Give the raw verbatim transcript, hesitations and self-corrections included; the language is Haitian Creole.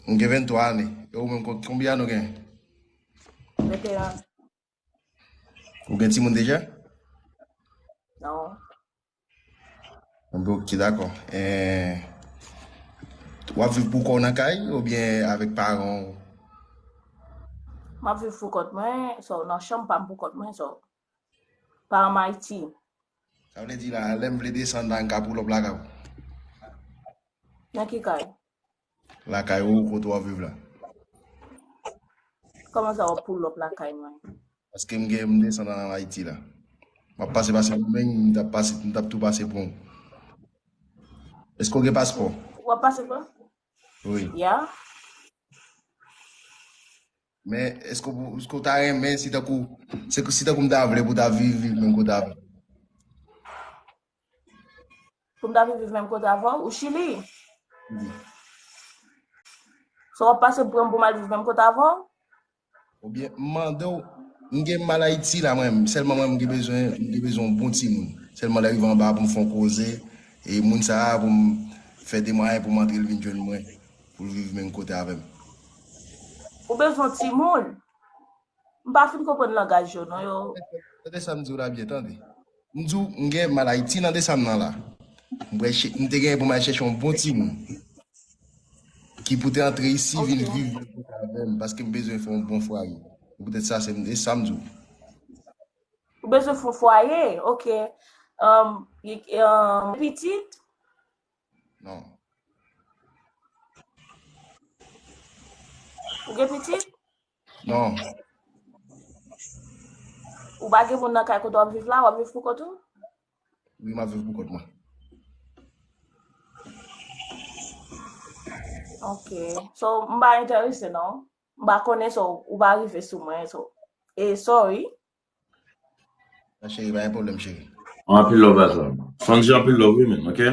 M gen venntwa ane. E ou menm, kon-, konbyen ane ou gen? Venteyen. Ou gen timoun deja? Non. Bon, ok, dakò. Eh, w ap viv pou kò w nan kay oubyen avèk paran w? M ap viv pou kont mwen, so, nan chanm pa m pou kont mwen, so, paran m Ayiti. Sa vle di la, lè m vle desann la, m ka pull up lakay ou? Nan ki kay? Lakay ou, kote w ap viv la. Kòman sa w ap pull up lakay mwen? Paske m gen, m desann an Ayiti la. M ap pase, pase pou mwen, m t ap pase, m t ap tou pase pou ou. Èske w gen paspò? W ap pase pou? Wi. Ya. Men, èske w, èske w ta renmen si tankou, se, si tankou m ta vle pou w ta viv, viv menm kote avè m? Pou m ta vin viv menm kote avè w, ou Chili? Wi. So, w ap pase pran m pou m al viv menm kote avè w? Oubyen, m mande w, m gen m al Ayiti la, mwen, sèlman mwen, m gen bezwen, m gen bezwen yon bon timoun. Sèlman lè rive anba pou m fè yon koze, e moun sa a pou m fè demwayen pou m antre l vin jwenn mwen, pou l viv menm kote avè m. Ou bezwen timoun? M pa fin konprann langaj yo, non, yo. Tande sa m di w la byen, tande. M di w, m gen m al Ayiti nan desanm nan la. M prèske, m te gen pou m al chèche yon bon timoun ki pou te antre isi, vin viv avè m, paske m bezwen fè yon bon fwaye. Se poutèt sa, se, e sa m di w. Ou bezwen fè yon fwaye? Ok. Um, y- um, pitit? Non. Ou gen pitit? Non. Ou pa gen moun nan kay kote w ap viv la? W ap viv pou kont ou? Wi, m ap viv pou kont mwen. Ok. So, m pa enterese, non. M pa konnen, so, ou pa rive sou mwen, so. E sorry. Ma chérie, pa gen pwoblèm, cheri. Anpil love, baz la. Sonji, anpil love, wi, men, ok?